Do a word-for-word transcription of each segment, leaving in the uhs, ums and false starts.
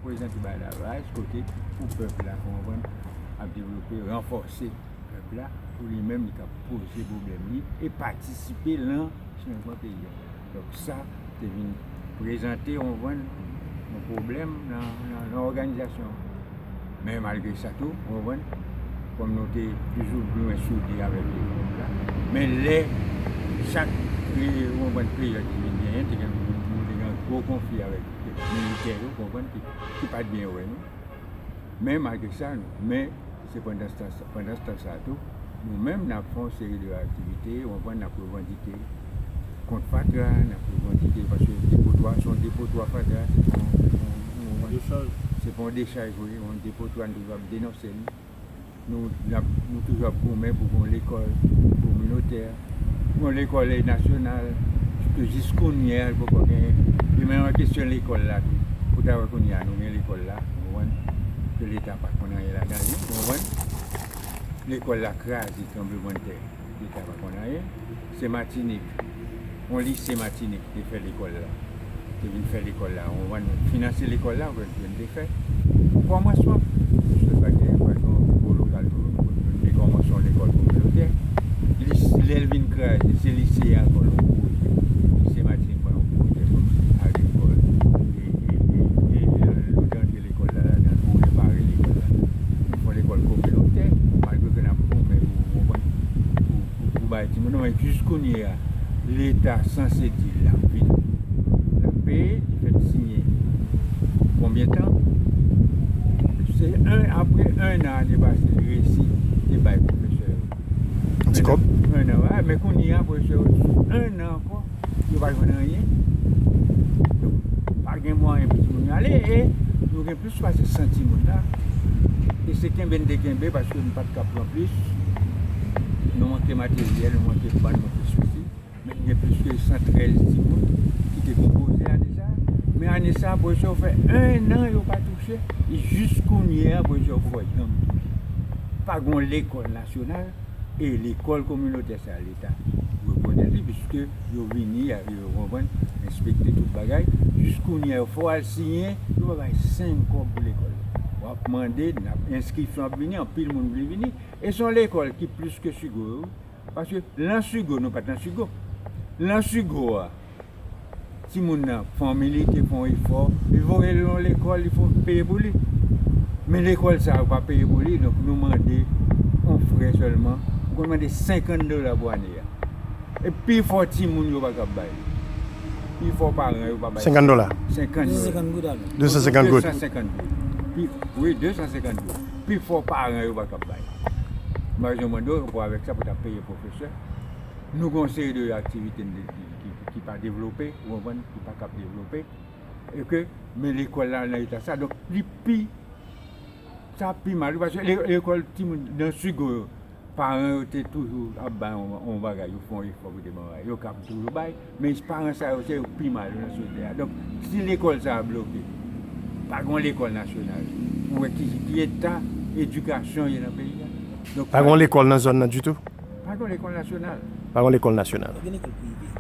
Prezante bay lavaj kote pou pèp la, ou konprann, ap devlope, ranfòse pèp la, pou li menm li ka poze pwoblèm li e patisipe nan chanjman peyi a. Donk sa te vin prezante, ou konprann, yon pwoblèm nan, nan, nan òganizasyon an. Men malgre sa tou, ou konprann, kòm nou te toujou byen soude avèk pèp la, men lè chak, e, ou konprann, peryòd ki vin genyen, te gen, nou te gen gwo konfli avèk militè yo, ou konprann, ki, ki pa t byen wè nou. Men malgre sa, nou, men se pandan tan sa, pandan tan sa tou, nou menm n ap fè yon seri de aktivite, ou konprann, n ap revandike kont fatra, n ap revandike, paske depotwa, se yon depotwa fatra, se pa yon, yon, yon, se pa yon dechaj, wi, yon depotwa, nou toujou ap denonse li. Nou, n ap, nou toujou ap goumen pou gen yon lekòl kominotè, pou gen yon lekòl nasyonal, ke jis kounye a, l poko genyen. E menm nan kesyon lekòl la tou, pou ta wè kounye a, nou gen lekòl la, ou konprann, ke Leta pa konn anyen ladan li, ou konprann. Lekòl la kraze, tranblemanntè. Leta pa konn anyen. Se Matinik, yon lise Matinik te fè lekòl la. Te vin fè lekòl la. Ou konprann, finanse lekòl la, ou konprann, te fè. Pou kòmansman, se pa gen, pa gen yon nivo lokal tou, te kòmanse yon lekòl kominotè. Lis-, lè l vin kraze, se lise a ankò l yon pwojè. Lise Matinik pran yon pwojè agrikòl. E, e, e, e, e, yo te antre lekòl la ladan, pou repare lekòl la. Nou fè yon lekòl kominotè, malgre ke n ap goumen pou, pou, pou, pou, pou bay timoun yo, men jis kounye a, Leta sanse di l ap vin, l ap peye, li fèk siyen. Konbyen tan? Se en, apre en an, ane pase, li resi te bay pwofesè yo. Yon ti kòb? En an, wi, men kounye a, pwofesè yo, sou en an ankò, yo pa jwenn anyen. Donk, pa gen mwayen pou timoun yo ale, e nou gen plis pase san timoun la. E se kenbe n te kenbe, paske n pa t ka pran plis. Nou manke materyèl, nou manke bann, manke sousi. Men gen plis ke san trèz timoun ki te konpoze ane sa. Men ane sa, pwofesè yo fè en an yo pa touche. E jis kounye a, pwofesè yo poko janm touche. Pa gen yon lekòl nasyonal. E lekòl kominotè sa, Leta rekonèt li, piske yo vini, yo konprann, enspekte tout bagay. Jis kounye a, yo fè w al siyen, yo pa bay senk kòb pou lekòl. W ap mande, n ap, enskripsyon ap vini, anpil moun vle vini. E se yon lekòl ki plis ke Sigo yo, wi. Paske lan Sigo, nou pa t lan Sigo. Lan Sigo a, timoun nan, fanmi li te fè yon efò, li voye l nan lekòl, li fè peye pou li. Men lekòl sa yo pa peye pou li, donk nou mande yon frè sèlman, ou konn mande senkant dola pou ane a. E pifò timoun yo pa kab bay. Pifò paran yo pa bay. Senkant dola. Senkant dola. De san senkant goud alò. De san senkant goud. De san senkant goud. Pi, wi, de san senkant goud. Pifò paran yo pa kab bay. M pa bezwen mande w, pou avèk sa, pou ta peye pwofesè. Nou gen yon seri de aktivite n te, ki, ki, ki pa devlope, ou konprann, ki pa kab devlope. E ke, men lekòl la nan eta sa, donk li pi, sa pi mal, paske le-, lekòl timoun nan Sigo yo, paran yo te toujou ap bay yon, yon bagay, yo fè yon efò pou te ban bagay, yo kab toujou bay, men paran sa yo, se yo pi mal nan sosyete a. Donk, si lekòl sa a bloke, pa gen yon lekòl nasyonal, ou wè ki, ki eta edikasyon ye nan peyi a. Donk, pa gen yon lekòl nan zòn nan ditou? Pa gen lekòl nasyonal. Pa gen lekòl nasyonal. Gen lekòl prive.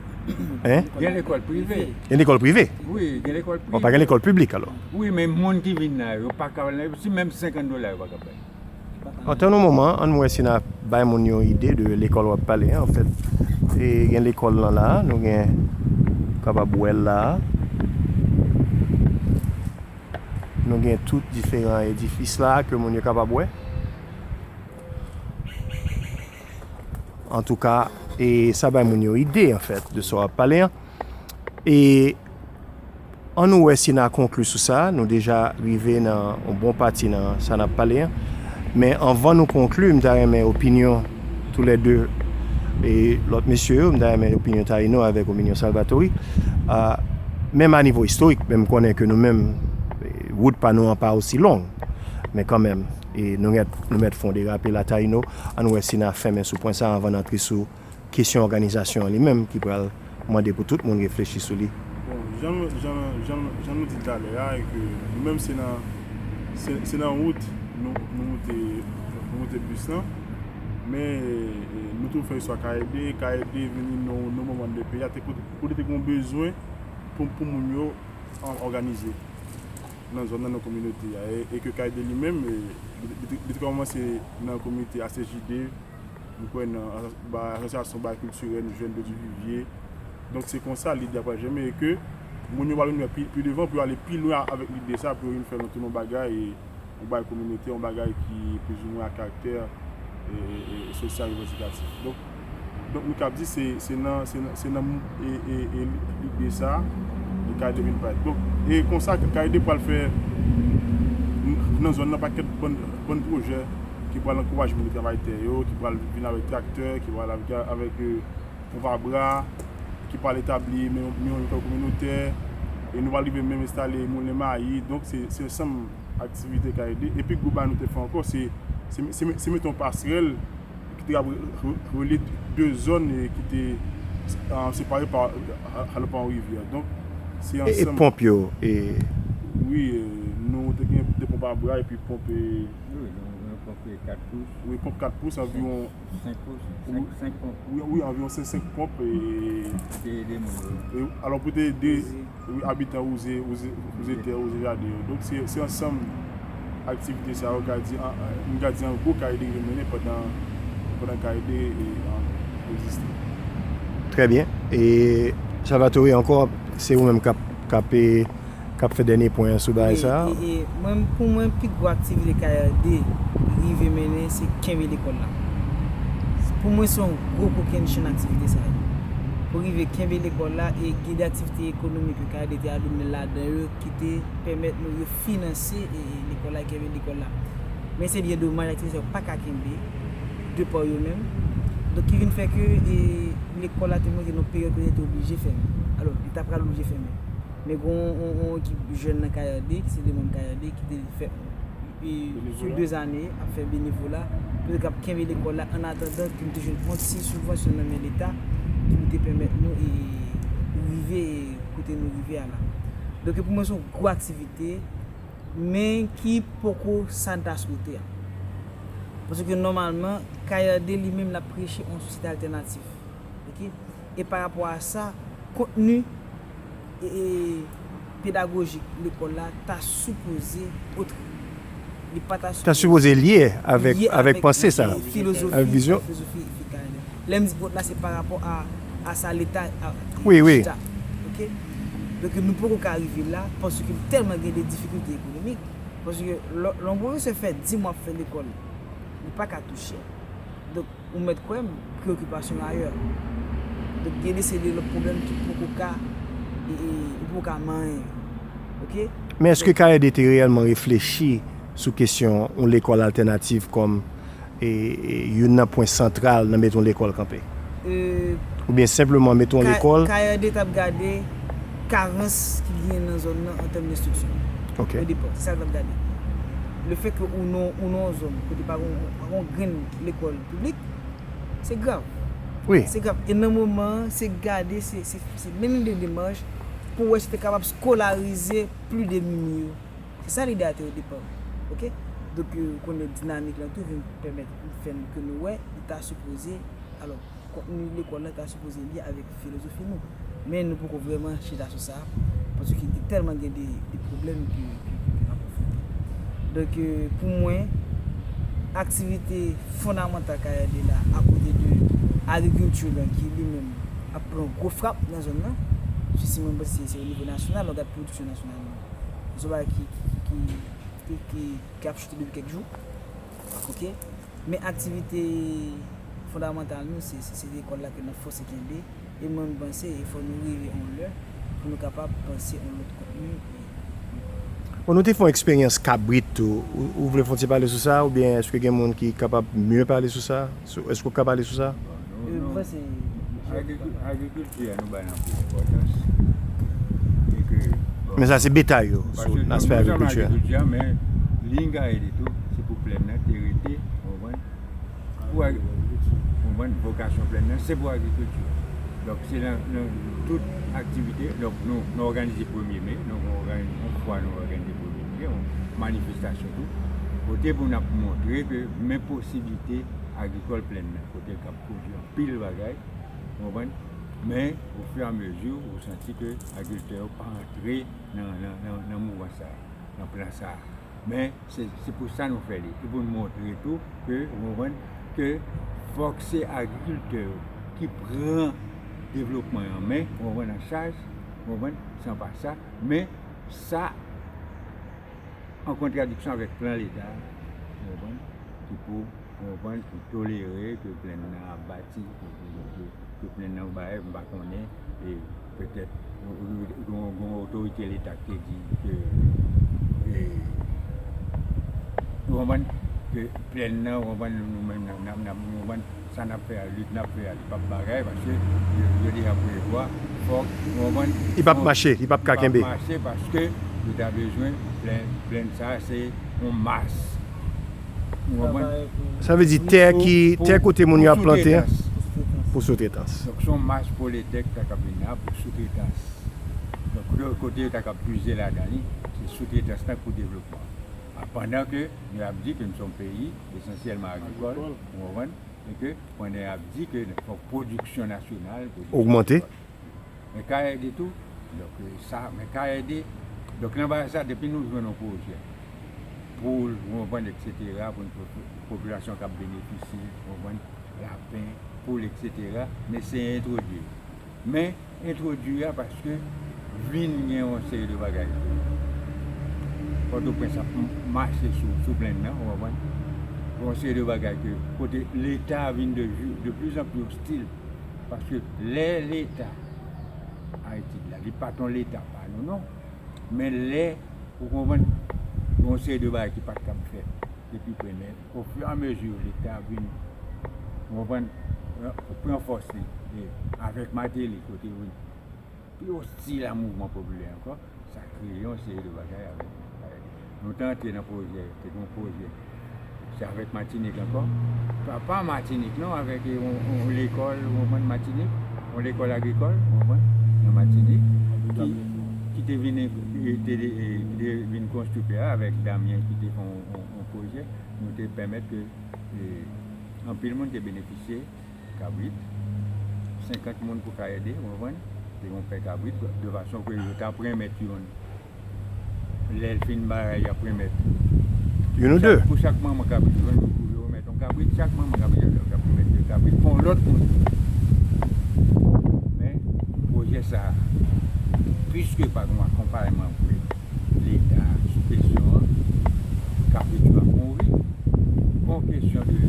Hein? Gen lekòl prive. Gen lekòl prive? Wi, gen lekòl prive. Bon, pa gen lekòl piblik alò? Wi, men moun ki vin la, yo pa ka, si menm senkant dola, yo pa ka bay. Antann yon moman, ann wè si n a bay moun yon ide de lekòl w ap pale an, anfèt. E gen lekòl lan la, nou gen, kapab wè l la. Nou gen tout diferan edifis la ke moun yo kapab wè. Antouka, e sa bay moun yon ide, anfèt, de sa w ap pale an. E ann nou wè si n a konkli sou sa. Nou deja rive nan yon bon pati nan sa n ap pale an. Men anvan nou konkli, m ta renmen opinyon toulède, e lòt mesye yo, m ta renmen opinyon Taïno avèk opinyon Salvatore. A, menm a nivo istorik, men m konnen ke nou menm, e, wout pa nou an pa osi long. Men kanmenm, e nou mèt, nou mèt fè yon derape la, Taïno. Ann wè si n a fèmen sou pwen sa anvan n antre sou kesyon òganizasyon an li menm ki pral mande pou tout moun reflechi sou li. Bon, jan, jan, jan, jan nou di l talè a, e ke nou menm se nan, se, se nan wout nou, nou moute, nou moute bis lan, men, e, nou tou fè istwa K E D, K E D vini nan, nan moman de peyi a, te kote, kote te gen bezwen pou, pou moun yo an-, òganize. nan zòn nan, nan kominote a. E, e ke K D li menm, e, li, li, li te kòmanse nan komite A C J D, m kwè nan aso-, ba, asosyasyon ba kiltirèl jèn de Divivye. Donk, se konsa lide a pral jèmen e ke moun yo pral vin wè pi, pi devan pou yo ale pi lwen avèk lide sa, pou yo vin fè nan tou yon bagay, e yon bagay kominote, yon bagay ki plizoumwen a karaktè e, e, e sosyal revandikatif. Donk, donk nou kab di se, se nan, se nan, se nan e, e, e lide sa e K D vin parèt. Donk, e konsa K D pral fè n-, nan zòn nan pakèt bann, bann pwojè ki pral ankouraje moun yo travay tè yo, ki pral vin avèk traktè, ki pral avèk, avèk, e, ponp a bra, ki pral etabli men, men yon lekòl kominotè, e nou pral rive menm enstale moulen mayi. Donk, se, se ansanm aktivite K D. Epi gwo bagay nou te fè ankò, se, se, se, se mete yon pasrèl ki te ap re-, re-, relye de zòn e ki te, ah, separe pa, ah, Alopan Rivyè. Donk, se e, e ansanm. Ponp yo, e Wi, e, nou te gen de ponp a bra epi ponp, e, Wi, nou, nou ponpe kat pous. Wi, ponp kat pous, anviwon. Senk pous, senk, senk ponp. Wi, wi, anviwon senk, senk ponp, e, Te ede moun yo. E, alò, pou te ede, wi, abitan Wouze, Wouze, Wouze tè, Wouze jaden yo. Donk, se, se ansanm aktivite sa yo, ka di, an, an, m ka di an gwo, K D rive mennen pandan, pandan K D, e, an, egziste. Trè byen. E Salvatore, ankò, se ou menm k ap, k ap, e, k ap fè dènye pwen an sou bagay sa a. E, e, e, mwen, pou mwen, pi gwo aktivite K R D rive mennen, se kenbe lekòl la. Pou mwen, se yon gwo kokennchenn aktivite sa yo. Pou rive kenbe lekòl la, e gen de aktivite ekonomik ke K R D te ale mennen ladan yo, ki te pèmèt nou refinanse, e, e, lekòl la, e kenbe lekòl la. Men se byen domaj, aktivite sa yo pa ka kenbe, de pa yo menm. Donk, ki vin fè ke, e, lekòl la te monte nan yon peryòd kote li te oblije fèmen. Alò, li ta pral oblije fèmen. Men gen yon, yon, yon ekip jèn nan K R D, ki se de manm K R D, ki te fè, e, sou de zane, ap fè benevola, pou yo te kab kenbe lekòl la, an atandan ke nou te jwenn yon ti sibvansyon nan men Leta, ki pou te pèmèt nou, e, rive, e, kote nou rive a la. Donk, pou mwen, se yon gwo aktivite, men ki poko sa n ta swete a. Paske nòmalman, K R D li menm, l ap preche yon sosyete altènatif. Oke? E pa rapò a sa, kontni, e, e, pedagojik lekòl la ta sipoze otre. Li pa ta Ta sipoze lye avèk, lye avèk avèk, panse sa, e, filozofi, avèk vizyon. Filozofi K R D. Lè m di ot la, se pa rapò a, a sa Leta a, Wi, wi. Chita. Oke? Donk, nou poko ka rive la, paske tèlman gen de difikilte ekonomik. Paske lè, lè yon pwofesè fè di mwa ap fè lekòl, li pa ka touche. Donk, ou mèt kwè m, preyokipasyon ayè. Donk, gen de seri de lòt pwoblèm ki poko ka, e, e, ou poko ka manyen. Oke? Men èske K R D te reyèlman reflechi sou kesyon yon lekòl altènatif kòm, e, e, youn nan pwen santral nan mete yon lekòl kanpe? E, Oubyen senpleman mete yon K-, lekòl? K R D t ap gade karans ki genyen nan zòn nan an tèm enstriksyon. Oke. O depa, se sa l t ap gade. Lefètke ou nan, ou nan yon zòn kote pa gen, pa gen yon grenn lekòl piblik, se grav. Wi. Se grav. E nan moman an, se gade, se, se, se mennen de demach pou wè si te kapab skolarize plis de Mimi yo. Se sa lide a te o depa. Oke? Donk, euh, ou konnen dinamik lan tou vin pèmèt, fè n ke nou wè, li ta sipoze, alò, kontni lekòl la ta sipoze lye avèk filozofi nou. Men nou poko vrèman chita sou sa, paske gen tèlman gen de, de pwoblèm ke, ke, ke n ap konfwonte. Donk, euh, pou mwen, aktivite fondamantal K R D la, akote de agrikilti lan ki li menm ap pran gwo frap nan zòn nan, si, si mwen panse se o nivo nasyonal, lè w gad pwodiksyon nasyonal nou. Se yon bagay ki, ki, ki, ki, ki, ki ap choute depi kèk jou. Oke? Men aktivite fondamantal nou, se, se, se lekòl la ke n ap fòse kenbe. E mwen, m panse, e fò nou rive yon lè pou nou kapab panse yon lòt kontni. Bon, nou te fè yon eksperyans kabrit tou. Ou, ou vle fè yon ti pale sou sa, oubyen èske gen moun ki kapab mye pale sou sa? Sou, èske w ka pale sou sa? Bon, nou, nou, agrikil-, agrikilti a, nou bay l anpil enpòtans. E ke, bon, men sa se betay yo, sou aspè agrikilti a. Agrikilti a, men liy K R D tou, se pou plèn nan te rete, w konprann? Pou ag-, w konprann, vokasyon plèn nan, se pou agrikilti. Donk, se nan, nan tout aktivite, donk, nou, nou òganize premye me, nou òganize, yon fwa nou òganize premye me, yon manifestasyon tou, kote pou n ap montre ke men posiblite agrikòl plèn nan, kote l k ap pwodui anpil bagay, w konprann? Men, ofiramezi, ou santi ke agriktè yo pa antre nan, nan, nan, nan mouvman sa a. nan plan sa a. Men se, se pou sa nou fè li. E pou n montre tou ke, ou konprann, ke fòk se agrikiltè yo ki pran devlopman an men, ou konprann, an chaj, ou konprann, san pa sa. Men sa an kontradiksyon avèk plan Leta, ou konprann, ki pou, ou konprann, ki tolere ke plèn nan ap bati, ke, ke, ke, ke plèn nan bagay, m pa konnen, e petèt, gon, gon, gon otorite Leta ki te di ke, e, ou konprann, ke plèn nan, ou konprann, nou menm, n ap, n ap, n ap, ou konprann, sa n ap fè a, lit n ap fè a, li p ap bagay, paske yo, yo deja prevwa, fòk, ou konprann, li p ap mache, li p ap ka kenbe. Li p ap mache paske yo ta bezwen, plèn, plèn sa, se yon mas. Ou konprann? Sa vle di tè ki, tè kote moun yo ap plante an, pou soutretans. Donk, se yon mas pwoletè ki ta kab vin la pou soutretans. Donk, kote, kote yo ta kab puize ladan li, se soutretans lan pou devlopman. A, pandan ke nou ap di ke nou se yon peyi esansyèlman agrikòl, ou konprann? E ke pandan y ap di ke fòk pwodiksyon nasyonal, pwodiksyon agrikòl. Ogmante. Men K R D tou, donk, e, sa, men K R D, donk, nan bagay sa, depi nou jwenn yon pwojè, pou, ou konprann, etsetera, pou yon popilasyon k ap benefisye, ou konprann, lapen, poul, etsetera, n eseye entwodui. Men, entwodui a paske vin gen yon seri de bagay tou. Pòtoprens ap m-, mache sou, sou plèn nan, ou konprann? Yon seri de bagay ke kote Leta vin de ju-, de plus en plus ostil. Paske lè Leta Ayiti la, li pa t yon Leta pa nou, non. Men lè, ou konprann, yon seri de bagay ki pa t kab fèt depi premye, ofiramezi Leta vin, ou konprann, pran fòs li, e avèk Martelly, kote vin pi ostil a mouvman popilè ankò, sa kreye yon seri de bagay avèk, avèk. Nou te antre nan pwojè, te gen yon pwojè. Se avèk Matinik ankò. Pa, pa Matinik, non, avèk, e, yon, yon lekòl, ou konprann, Matinik, yon lekòl agrikòl, ou konprann, nan Matinik, ki, ki te vin, e, te, e, ki te vin konstwi pè a avèk Damien ki te fè yon, yon, yon pwojè. Nou te pèmèt ke, e, anpil moun te benefisye kabrit, senkant moun pou K R D, ou konprann? Te yon pè kabrit, de fason ke yo t ap renmèt youn. Lè l fin bay, y ap renmèt. Youn ou de? Chak, pou chak manman kabrit, ou konprann, yo, yo renmèt yon kabrit, chak manman kabrit, y ap renmèt de kabrit pou yon lòt moun. Men, pwojè sa a, piske pa gen yon akonpayman vre, Leta sou kesyon an, kabrit yo ap mouri. Gon kesyon de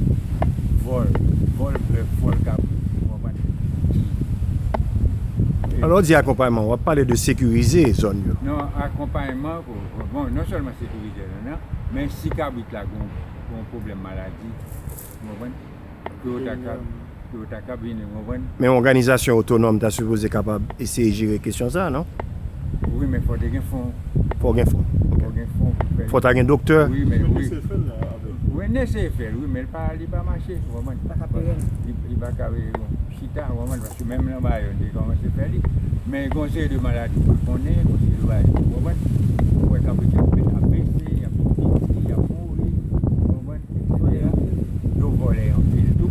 vòl, vòl bèf, vòl kabrit, ou konprann? Ki, e, Alò, w di akonpayman, w ap pale de sekirize zòn yo. Non, akonpayman, bon, bon, non sèlman sekirize zòn nan, men si kabrit la gon, gon pwoblèm maladi, ou konprann? Ke yo ta ka, ke yo ta ka vini, ou konprann? Men yon òganizasyon otonòm ta sipoze kapab eseye jere kesyon sa a, non? Wi, men fò te gen fon. Fò gen fon. Ok. Fò gen fon pou fè. Fò ta gen doktè. Wi, men wi. Wi, n eseye fè l, wi, men l pa, li pa mache, ou konprann? Li pa ka perèn. Li, li pa ka, bon, chita, ou konprann? Paske menm nan Bayonn, te kòmanse fè li. Men gon seri de maladi ou pa konnen, gon seri de bagay, ou konprann? Ou wè kabrit yo ap bese, y ap vin piti, y ap mouri, ou konprann? Yo vòlè anpil tou.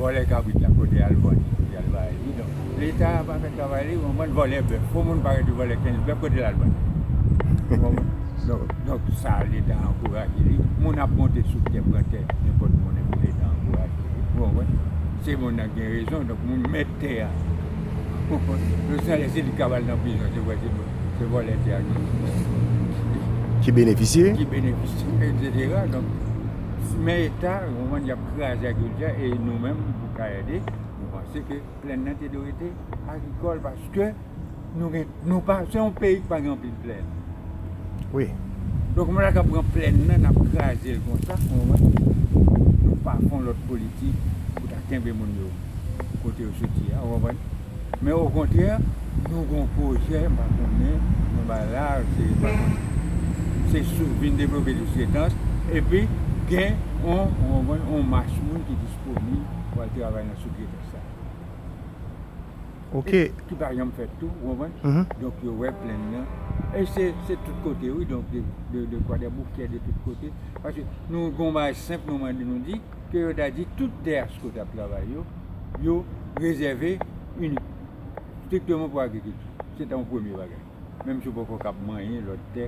Vòlè kabrit la kote al vann li, kote al bay li. Donk, Leta a pa fè travay li, ou konprann, vòlè bèf. Fò moun pa rete vòlè kenz bèf, kote l al vann li? Ou konprann? Donk, donk, sa Leta ankouraje li. Moun ap monte sou tè, pran tè, nenpòt moun, epi Leta ankouraje li. Ou konprann? Se moun nan gen rezon, donk moun mèt tè a. Ou konprann? Yo san lè se li k ap al nan prizon, se vre, se, se vòlè tè a ki, ki benefisye. Ki benefisye, etsetera. Donk, men eta, ou konprann, y ap kraze agrikilti a, e nou menm, pou K R D, nou panse ke plèn nan te dwe rete agrikòl, paske nou gen, nou pa, se yon peyi ki pa gen anpil plèn. Wi. Donk, moun la ka pran plèn nan, n ap kraze l konsa, ou konprann? Nou pa fè yon lòt politik pou ta kenbe moun yo kote yo soti a, ou konprann? Men okontrè, nou gon pwojè, m pa konnen, nou ba la, se, m pa konnen. Se sou, vin devlope soutretans, epi gen on, ou konprann, on mas moun ki disponib pou al travay nan soutretans sa. Ok. E ki pa janm fèt tou, ou konprann? Mhm. Donk, yo wè plèn nan. E se, se tout kote, wi, donk, de, de, de Kwadèboukè, de tout kote. Paske nou gon bagay senp, nou mande, nou di, ke yo ta di tout tè Asco t ap travay yo, yo rezève inik, strikteman pou agrikilti. Se ta yon premye bagay. Menm si w poko kab manyen lòt tè,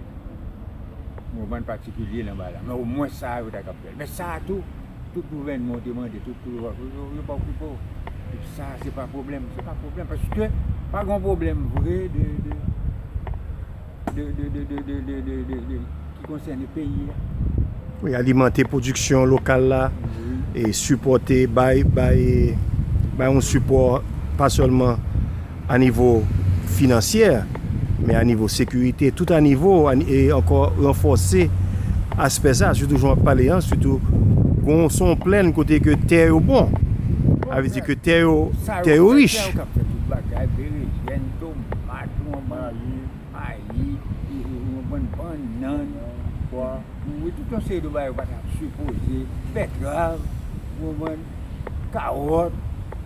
Mouvman patikilye nan bagay la. Men omwen sa yo ta kab fè l. Men sa a tou, tout gouvènman yo te mande, tout pouvwa, yo, yo, yo pa okipe w. Epi sa a, se pa pwoblèm, se pa pwoblèm, paske pa gen pwoblèm vre de, de, de, de, de, de, de, de, de, de, de, ki konsène peyi a. Wi, alimante pwodiksyon lokal la, wi, e sipòte, bay, bay, bay yon sipò pa sèlman a nivo finansyè, men a nivo sekirite, tout a nivo, a ni-, e ankò ranfòse aspè sa, sitou jan w ap pale an, sitou gon, se yon plèn kote ke tè yo bon. Sa vle di ke tè yo, tè yo rich. Sa yo k ap fè tout bagay, berejèn, tomat, ou konprann, mayi, mayi, ou konprann, bannann, pwa. Wi, tout yon seri de bagay yo pa t ap sipoze, bètrav, ou konprann, kawòt,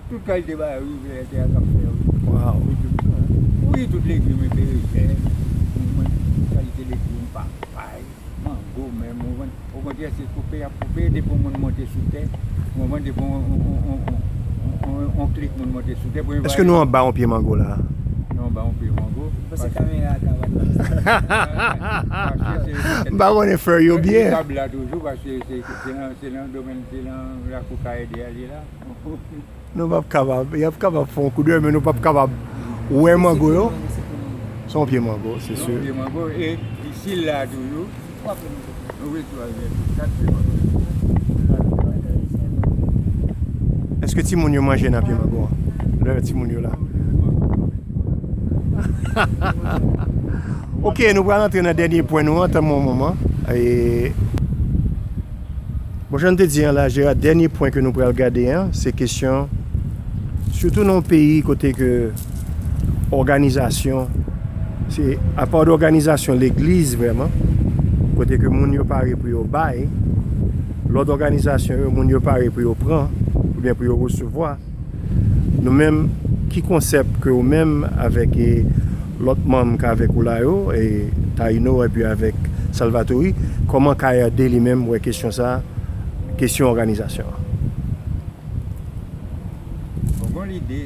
tout kalite bagay, wi, vè tè a k ap fè, wi. Waw. Wi, tout, wi, tout legim, berejèn, ou konprann, tout kalite legim, papay, mango menm, ou konprann. Okontrè, se koupe y ap koupe, depi yon moun monte sou tè, ou konprann, depi yon, yon, yon klik moun monte sou tè, premye bagay. Èske nou anba yon pye mango la? Nou anba yon pye mango. Paske kamera a ka bat la. Paske se, se, m pa konnen fè yo byen. Tab la toujou, paske se, se nan, se nan domèn, se nan lakou K R D a li ye la. Nou p ap kapab, y ap kapab fè yon koudèy, men nou p ap kapab wè mango yo. Se yon pye mango, se si. Se yon pye mango, e isit la toujou. Twa pye mango. Wi, twa pye, kat pye mango. Èske timoun yo manje nan pye mango an? Lè timoun yo la. Ok, nou pral antre nan dènye pwen nou an, tann mwen yon moman. E, bon, jan n te di an la, Gérard, dènye pwen ke nou pral gade an, se kesyon, sitou nan yon peyi kote ke òganizasyon, se apa de òganizasyon legliz vrèman, kote ke moun yo pare pou yo bay, lòt òganizasyon yo, moun yo pare pou yo pran, oubyen pou yo resevwa. Nou menm, ki konsèp ke ou menm avèk, e, lòt manm k avèk ou la yo, e, Taino epi avèk Salvatore, kòman K R D li menm wè kesyon sa, kesyon òganizasyon an? Bon, gon lide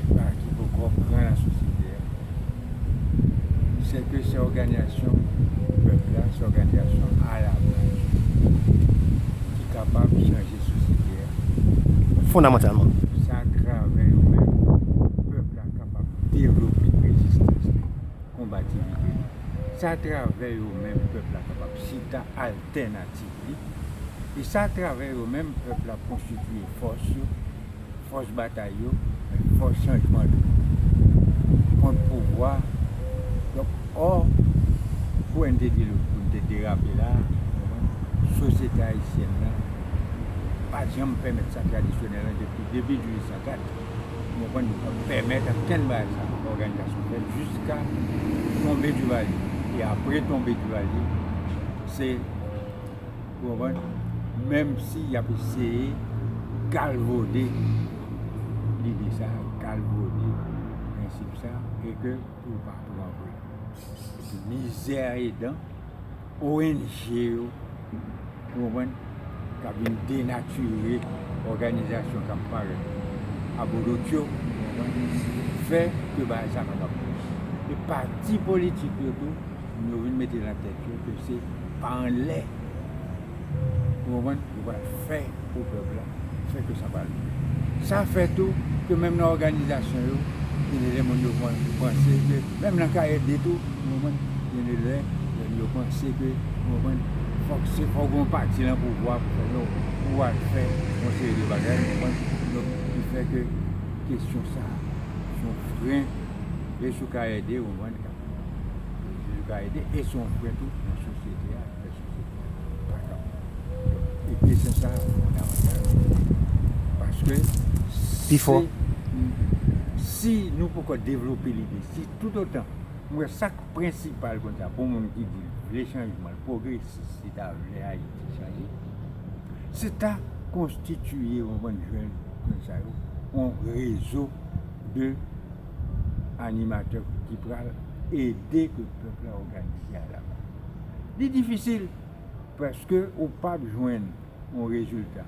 ki pa, ki poko pran nan sosyete a. Se ke se òganizasyon pèp la, se òganizasyon alabaz ki kapab chanje sosyete a. Fondamantalman. Se atravè yo menm pèp la kapab devlope rezistans li, konbativite li. Se atravè yo menm pèp la kapab chita altènativ li. E se atravè yo menm pèp la konstitiye fòs yo, fòs batay yo, fòs chanjman tou. Kont pouvwa. Donk, ò, kou N te di l, kou n te derape la, sosyete ayisyèn nan pa t janm pèmèt sa tradisyonèl lan depi, depi mil uit san kat. Ou konprann, nou pa pèmèt okenn bagay sa, òganizasyon fèt jiska tonbe Duvalier. E apre tonbe Duvalier, se Ou konprann? Menm si y ap eseye galvode lide sa, galvode prensip sa, e ke pou l pa pran vre. Epi mizè edan, O N G yo, ou konprann, k ap vin denatire òganizasyon k ap parèt abodotyo, ou konprann, fè ke bagay sa kapab. E pati politik yo tou, yo vin mete nan tèt yo ke se pa anlè, ou konprann, yo pral fè pou pèp la, fè ke sa pral. Sa fè tou ke menm nan òganizasyon yo, gen de lè moun yo pan-, panse ke, menm nan K R D tou, ou konprann, gen de lè, yo panse ke, ou konprann, fòk se, fòk gon pati nan pouvwa pou fè, non, pou al fè yon seri de bagay, ou konprann, donk, ki fè ke kesyon sa, se yon fren, e sou K R D, ou konprann, K R D, e se yon fren tou nan sosyete a, fè sosyete a pa kanpe. Donk, e kesyon sa a fondamantal. Paske si, si nou poko devlope lide, si toutotan, mwen, sa k prensipal konsa, pou moun ki di l vle chanjman, l pwogresis, li ta vle Ayiti chanje, se ta konstitiye yon bann jèn konsa yo, yon rezo de animatè ki pral ede ke pèp la òganize a la baz. Li difisil, paske ou p ap jwenn yon rezilta.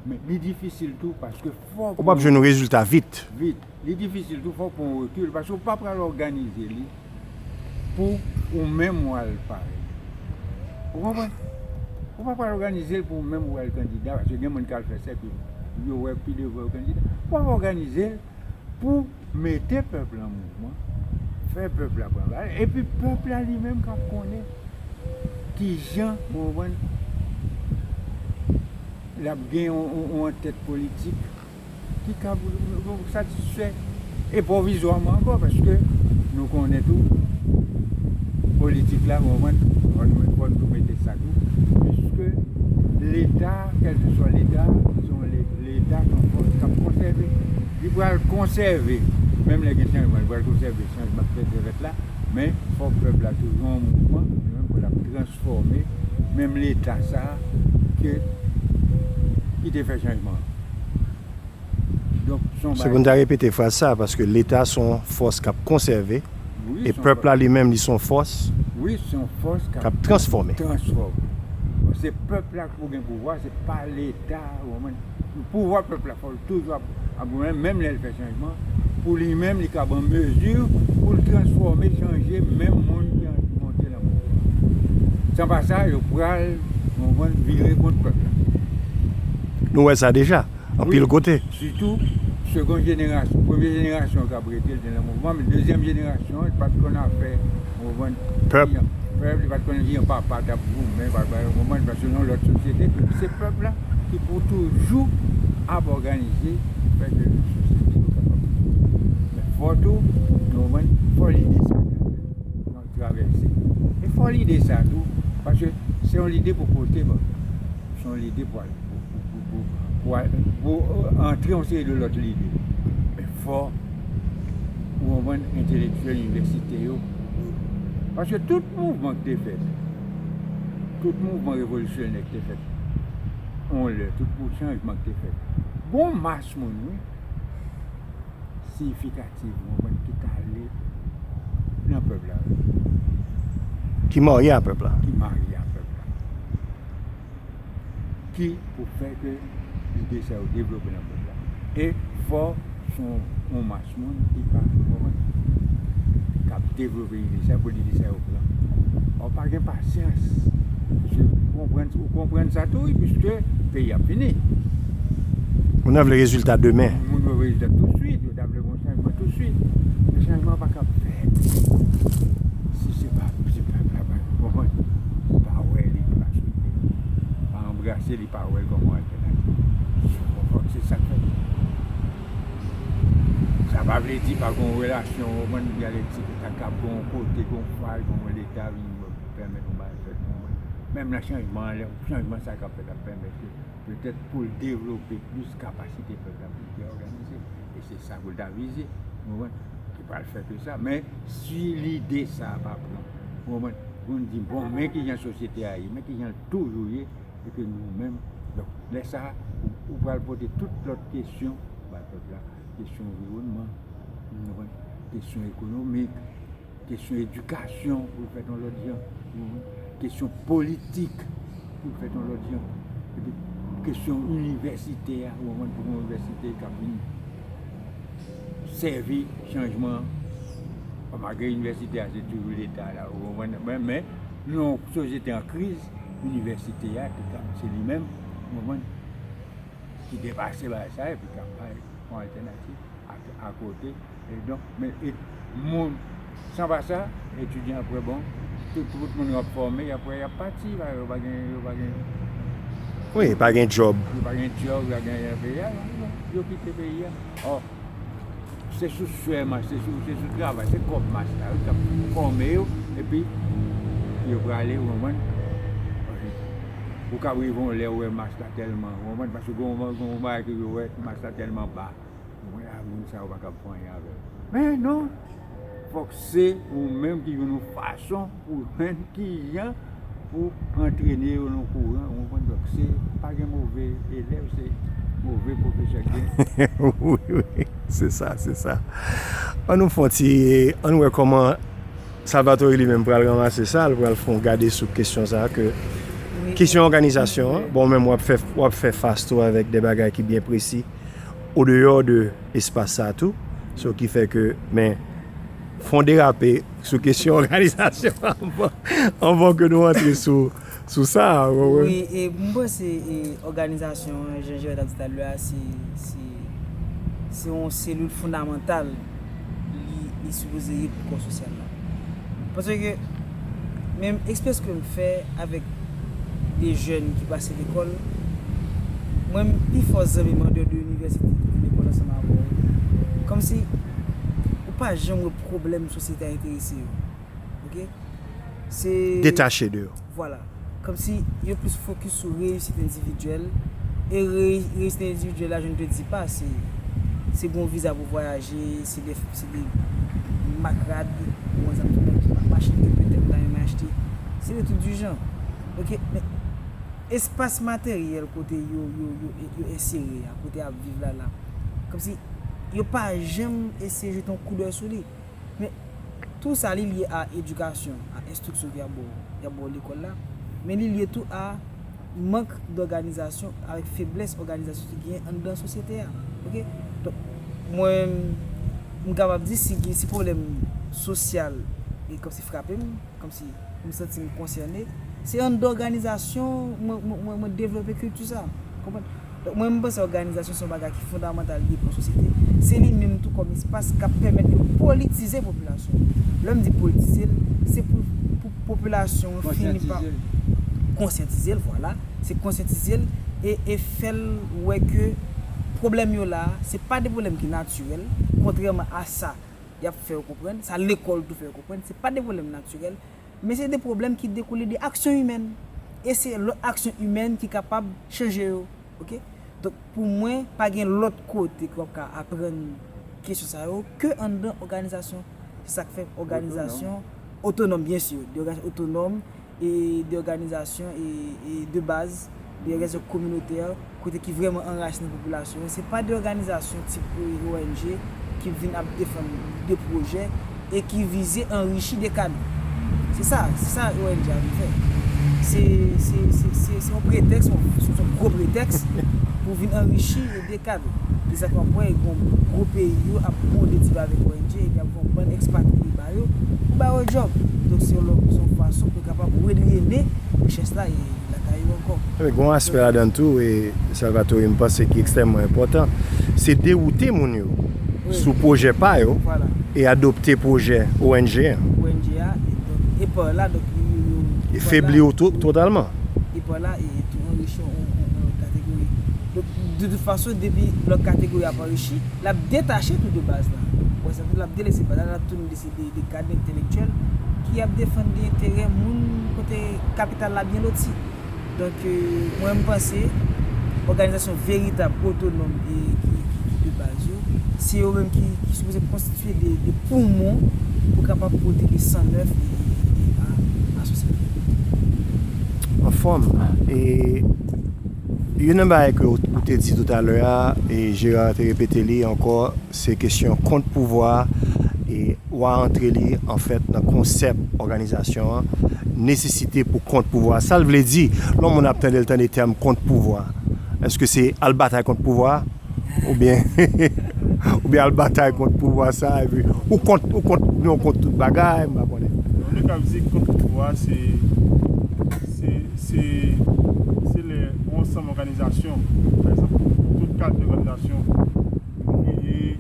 Men li difisil tou, paske fòk ou p ap jwenn yon rezilta vit. Vit. Li difisil tou, fòk pran yon rekil, paske ou pa pral òganize li pou ou menm w al parèt. Ou konprann? Ou pa pral òganize l pou ou menm ou al kandida, paske gen moun k al fè sa, epi yo wè pi devan yo kandida. Ou ap òganize l pou mete pèp la an mouvman, fè pèp la pran bagay, epi pèp la li menm k ap konnen kijan, ou konprann, l ap gen yon, yon, yon antèt politik ki kab satisfè e pwovizwaman ankò, paske nou konnen tou, politik la, ou konprann, fò nou, fò nou mete sa tou, piske Leta, kèlkeswa Leta, se yon Le-, Leta, se yon fòs k ap konsève. Li pral konsève, menm lè gen chanjman, li pral konsève chanjman k fèt la, men fòk pèp la toujou an mouvman, pou l ap transfòme menm Leta sa a ke, ki te fè chanjman an. Donk, se yon Se pou n ta repete fraz sa, paske Leta se yon fòs k ap konsève, wi, e se yon pèp la li menm, li se yon fòs wi, se yon fòs k k ap ap transfòme. Transfòme. Bon, se pèp la ki pou gen pouvwa, se pa Leta, ou konprann? Pouvwa pèp la, fò l toujou ap, ap goumen, menm lè l fè chanjman, pou li menm, li kab an mezi pou l transfòme, chanje menm moun ki an-, monte nan pouvwa. San pa sa, yo pral, ou konprann, vire kont pèp la. Nou wè sa deja, anpil Wi. kote. Sitou, segon jenerasyon, premye jenerasyon k ap rete, l te nan mouvman, men dezyèm jenerasyon, li pa t konn afè, ou konprann, Pèp. Pèp, li pa t konn ki jan papa t ap goumen, papa, ou konprann, paske se yon lòt sosyete, se pèp la ki pou toujou ap òganize, fè ke sosyete yo kapab. Men fò tou, ou konprann, fò lide sa travèse. E fò lide sa tou, paske se yon lide pou pote, bon, se yon lide pou al, pou, pou, pou, pou, pou al, pou, euh, antre yon seri de lòt lide. Men fò, ou konprann, entelektyèl inivèsite yo, paske tout mouvman ki te fèt, tout mouvman revolisyonè ki te fèt, yon lè, tout pou chanjman ki te fèt, gon mas moun, wi, siyifikatif, ou konprann, ki t ale nan pèp la. Ki marye a pèp la. Ki marye a pèp la. Ki pou fè ke lide sa yo devlope nan pèp la. E fò se yon, yon mas moun ki pa, ou konprann, k ap devlope lide sa yo, pou lide sa yo pran. Ou pa gen pasyans. Ou konprann, ou konprann sa tou, wi, piske peyi ap fini. Moun nan vle rezilta demen. Moun yo vle rezilta tousuit, yo ta vle gon chanjman tousuit. Men chanjman pa kab fèt si se pa, si pèp la pa, ou konprann, pa wè li, pa swete, pa anbrase li, pa wè l kòm yon altènativ. Fòk se sa k fèt. Sa pa vle di pa gon relasyon, ou konprann, dyalektik, ta kab gon kote, gon faz, gon Leta vin pèmèt yon bagay fèt, ou konprann. Menm nan chanjman an, lè chanjman sa k ap fèt ap pèmèt ke petèt pou l devlope plis kapasite pèp la pou l byen òganize. E se sa pou l ta vize, ou konprann, ki pral fè ke sa. Men si lide sa a pa pran, ou konprann, pou n di, bon, men kijan sosyete a ye, men kijan l toujou ye, e ke nou menm, donk, lè sa a, ou, ou pral pote tout lòt kesyon bay pèp la, kesyon anviwònman, ou konprann, kesyon ekonomik, kesyon edikasyon pou l fèt yon lòt jan, ou konprann? Kesyon politik pou l fèt yon lòt jan. Epi kesyon inivèsite a, ou konprann, pou yon inivèsite k ap vin sèvi chanjman an. Malgre inivèsite a se toujou Leta la, ou konprann? Men, men, nan yon sosyete an kriz, inivèsite a, te ka, se li menm, ou konprann, ki depase bagay sa, epi k ap bay yon altènativ. A, akote. E donk, men, e, moun, san pa sa, etidyan apre, bon, tout, tout moun yo ap fòme, apre y ap pati, pa, yo pa gen, yo pa gen Wi, pa gen djòb. Yo pa gen djòb, pa gen anyen nan peyi a, non, yo kite peyi a. Ò, se sou swè mas, se sou, se sou travay, se kòb mas la, wi, k ap fòme yo, epi yo prale, ou konprann? Ou ka rive yon lè, ou wè mas la tèlman, ou konprann? Paske gon, gon bagay ke yo wè, mas la tèlman ba. Ou konprann? A, moun sa yo pa kab fè anyen avè l. Men non, fòk se ou menm ki jwenn yon fason pou jwenn kijan pou antrene yo nan kouran, ou konprann? Donk, se pa gen move elèv, se move pwofesè k gen. Wi, wi, se sa, se sa. Ann nou fè yon ti, ann wè kòman Salvatore li menm pral ranmase sa, l pral fè yon gade sou kesyon sa a ke, wi, kesyon òganizasyon an. Bon, menm w ap fè, w ap fè fas tou avèk de bagay ki byen presi, odeyò de espas sa a tou. So, ki fè ke, men, fè yon derape, sou kesyon òganizasyon anvan, anvan ke nou antre sou, sou sa. Wi, e m panse e òganizasyon an, jan Jewèl t ap di talè a, se, se, se yon selil fondamantal li, li sipoze ye pou kò sosyal la. Paske menm eksperyans ke m fè avèk de jèn ki pase lekòl, mwen menm pifò zanmi m andeyò de inivèsite ki te lekòl ansanm avè w, kòmsi ou pa janm wè pwoblèm sosyete a enterese yo. Ok? Se. Detache de yo. Vwala. Kòmsi yo plis fokis sou reyisit endividyèl. E reyisit endividyèl la, je ne te dis pas, se, se gon viza pou vwayaje, se de, se de mak rad, ou wè sa, tout nèg ki pa machin ke petèt ta renmen achte. Se de tout du genre. Ok, men espas materyèl kote yo, yo, yo, yo ensere a, kote y ap viv la la, kòmsi yo pa janm eseye jete yon koudèy sou li. Men, tou sa li lye a edikasyon, a enstriksyon ke y ap ba w, y ap ba w lekòl la, men li lye tou a mank dòganizasyon avèk feblès òganizasyon ki genyen anndan sosyete a. Ok? Donk, mwen, m kapab di si gen, si pwoblèm sosyal e kòmsi frape m, kòmsi m santi m konsène, se anndan òganizasyon mwen, mwen, mwen, mwen devlope kilti sa. Konprann? Donk, mwen, m panse òganizasyon se yon bagay ki fondamantal li ye pou yon sosyete. Se li menm tou kòm espas k ap pèmèt yo politize popilasyon. Lè m di politize l, se pou, pou popilasyon an fini pa konsyantize l, vwala. Se konsyantize l e, e fè l wè ke pwoblèm yo la, se pa de pwoblèm ki natirèl, kontrèman a sa y ap fè yo konprann, sa lekòl tou fè yo konprann, se pa de pwoblèm natirèl, men se de pwoblèm ki dekoule de aksyon imèn. E se lòt aksyon imèn ki kapab chanje yo. Ok? Donk, pou mwen, pa gen lòt kote ke w ap ka aprann kesyon sa yo ke anndan òganizasyon. Se sa k fè òganizasyon otonòm, byen si, de òganizasyon otonòm, e de òganizasyon e, e de baz, de òganizasyon kominotè, kote ki vrèman anrache nan popilasyon an. Se pa de òganizasyon tip O N G ki vin ap defann de pwojè e ki vize anrichi de kad. Se sa, se sa O N G a vin fè. Se, se, se, se, se yon pretèks, yon, se yon gwo pretèks pou vin anrichi de kad. Se sa k w ap wè, gon gwo peyi yo ap bonde ti avèk O N G, epi ap gon bann ekspatriye ba yo, pou ba yo djòb. Donk, se yon lòt, se yon fason pou yo kapab redrene richès la e lakay yo ankò. Wi, gon aspè ladan l tou, e Salvatore, m panse ki ekstrèmman enpòtan, se dewoute moun yo sou pwojè pa yo e adopte pwojè O N G an. O N G a, e donk, e pa la, donk, yo, yo, yo, e febli yo to-, totalman. E pa la, e tou anrichi yon, yon, yon lòt kategori. Donk, de tout fason, depi lòt kategori ap anrichi, l ap detache tou de baz la. Wè sa, l ap delese baz la, l ap tounen de, de kad entèlektyèl ki ap defann de enterè moun kote kapital la byen loti. Donk, mwen, m panse òganizasyon veritab, otonòm e ki, ki, ki de baz yo, se yo menm ki, ki sipoze konstitye de, de poumon pou kapab pote de san nèf e, e, e a, a sosyete. Anfòm. E youn nan bagay ke w, ou te di toutalè a, e Gérard te repete li ankò, se kesyon kont pouvwa a, e w a antre li, anfèt, nan konsèp òganizasyon an, nesesite pou kont pouvwa a. Sa l vle di, lè yon moun ap tande l, tande tèm kont pouvwa, èske se al batay kont pouvwa a? Oubyen, oubyen al batay kont pouvwa sa, epi ou kont, ou kont, oubyen ou kont tout bagay, m pa konnen. Nou ka di kont pouvwa, se, se, se, se lè yon ansanm òganizasyon, pa egzanp, tout kalite òganizasyon, ouvriye,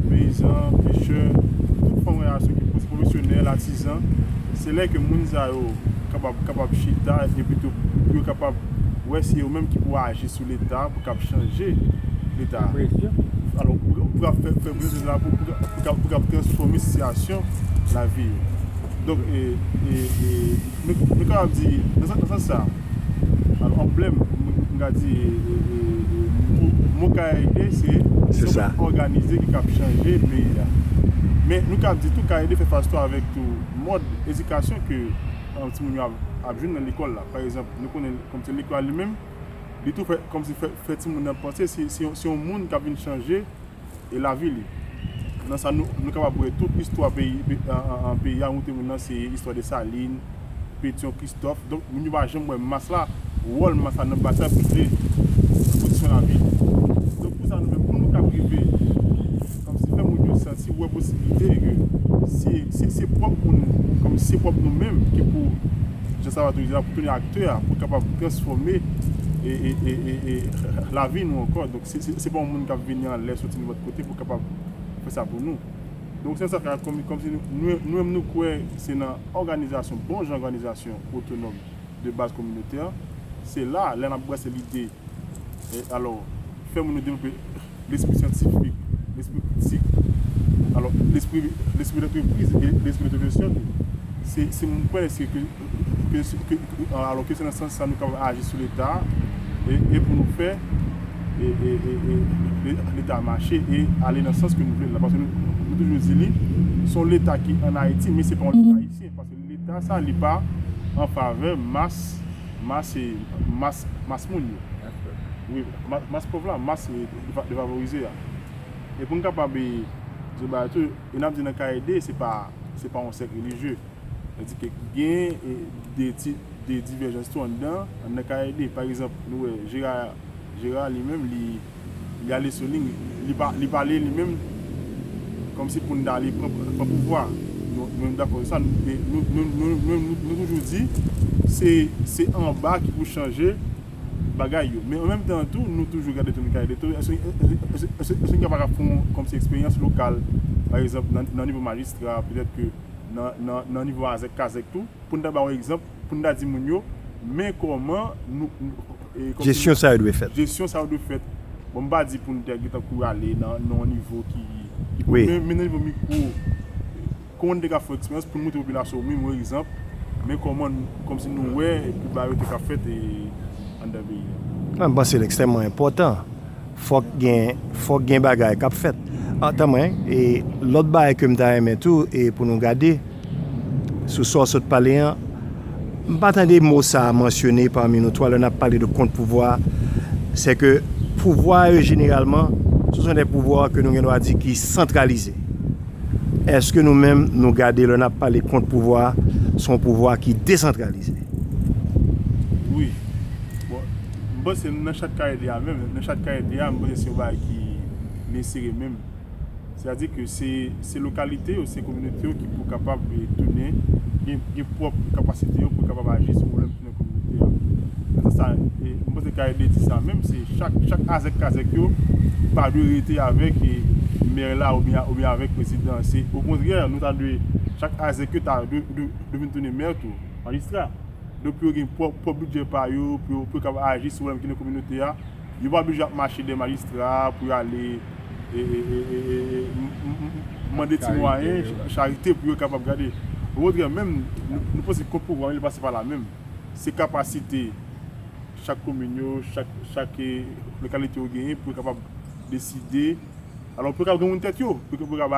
peyizan, pechè, tout fòm òganizasyon ki pwofesyonèl, atizan, se lè ke moun sa yo kapab, kapab chita, epi tou, pou yo kapab wè se yo menm ki pou aji sou Leta pou k ap chanje Leta a. Alò, pou, pou k ap fè, fè presyon sou Leta pou, pou, pou, pou k ap transfòme sitiyasyon lavi yo. Donk, e, e, e, nou, nou kapab di, nan sans, nan sans sa, alò, anblèm, m, m ka di, e, e, e, mo, mo K R D, se, se yon gwoup òganize ki k ap chanje peyi a. Men, nou kapab di tou, K R D fè fas tou avèk tou mòd edikasyon ke, e, timoun yo ap, ap jwenn nan lekòl la. Pa egzanp, nou konnen kòmsi lekòl li menm, li tou fè, kòmsi fè, fè timoun nan panse se, se, se yon moun k ap vin chanje e lavi li. Nan sa, nou, nou kapab wè tout istwa peyi, pe-, an, an, an, peyi a, nou te wè nan se istwa Desalin, Petyon, Kristòf. Donk, moun yo pa janm wè mas la, wòl mas la nan batay pou jwenn pozisyon lavi. Donk, pou sa, nou menm, pou nou ka rive, kòmsi fè moun yo santi, wè posiblite ke se Se, se pwòp moun, kòm se pwòp nou menm ki pou, jan sa va toujou di la, pou tounen aktè a, pou kapab transfòme e, e, e, e, e lavi nou ankò. Donk, se, se, se pa yon moun k ap vini anlè, soti nenpòt kote pou kapab fè sa pou nou. Donk, se sa k fè, kòm, kòm si nou, nou, nou menm nou kwè se nan òganizasyon, bon jan òganizasyon otonòm de baz kominotè, se la, lè n ap brase lide, e, alò, fè moun yo devlope lespri syantifik, lespri kritik, alò, lespri, lespri dantrepriz e lespri dantreprenosyon tou. Se, se moun kwè se ke, ke, ke, ke, alò, ke se nan sans sa nou kapab aji sou Leta e, e pou nou fè e, e, e, e, e, Leta mache e ale nan sans ke nou vle l la. Paske nou, nou toujou di li, se yon Leta ki ann Ayiti, men se pa yon Leta ayisyen. Paske Leta sa, li pa an favè mas, mas, e, mas, mas moun yo. Wi, ma- mas pòv la, mas, e, deva- devavorize a. E pou n kapab, e, di bagay tou, e n ap di nan K L D, se pa, se pa yon sèk relijye. Sètadi ke gen, e, de ti, de divèjans tou anndan, anndan K L D. Pa egzanp, nou wè Jera, Jera li menm, li, li ale sou liy, li pa, li pale li menm, kòmsi pou n ta ale pran, pran pouvwa. Nou, nou menm dakò sa, nou, e nou, nou, nou, nou, nou, nou toujou di, se, se anba ki pou chanje bagay yo. Men an menm tan tou, nou toujou gade tou, nou K L D tou, èske, èske, èske, èske, èske n kapab fè yon, kòmsi eksperyans lokal, pa egzanp, nan, nan nivo majistra, petèt ke nan, nan, nan nivo azèk kazèk tou, pou n ta ba yon egzanp, pou n ta di moun yo, men kòman nou, nou, e, kòmsi jesyon sa yo dwe fèt. Jesyon sa yo dwe fèt. Bon, m pa di pou n te gentan kouri ale nan, nan yon nivo ki, ki wi, men, men nan nivo mikwo, kòman n te ka fè eksperyans pou n montre popilasyon, wi, yon egzanp, men kòman, kòmsi nou wè, epi bagay yo te ka fèt, e, anndan peyi a. Mwen panse l ekstrèmman enpòtan. Fòk gen, fòk gen bagay k ap fèt. Antan mwen, e lòt bagay ke m ta renmen tou, e pou nou gade, sou sa w sot pale an, m pa tande mo sa a mansyone pami nou twa lè n ap pale de kont pouvwa, se ke pouvwa yo jeneralman, se sont des pouvoirs ke nou gen dwa di ki santralize. Èske nou menm, nou gade lè n ap pale kont pouvwa, se yon pouvwa ki desantralize? Wi. Bon, m panse nan chat K L D a menm, nan chat K L D a, m panse se yon bagay ki nesesè menm. Sètadi ke se, se lokalite yo, se kominote yo ki pou kapab, e, tounen, gen, gen pwòp kapasite yo pou kapab aji sou pwoblèm ki nan kominote a. Nan sans sa, e, m panse K L D di sa menm, se chak, chak azèk kazèk yo pa dwe rete avèk, e, mè la oubyen, oubyen avèk prezidan. Se okontrè, nou ta dwe, chak azèk yo ta dwe, dwe, dwe vin tounen mè tou, majistra. Donk pou yo gen pwòp, pwòp bidjè pa yo, pou yo, pou yo kapab aji sou pwoblèm ki nan kominote a. Yo pa oblije ap mache dèyè majistra pou yo ale, e, e, e, e, e, m- m- m- mande ti mwayen, charite pou yo kapab gade. Okontrè, menm, nou, nou panse kont pouvwa, li pase pa la menm. Se kapasite chak komin yo, chak, chak, e, lokalite yo genyen pou yo kapab deside. Alò, pou yo kapab gen moun tèt yo, pou yo kapab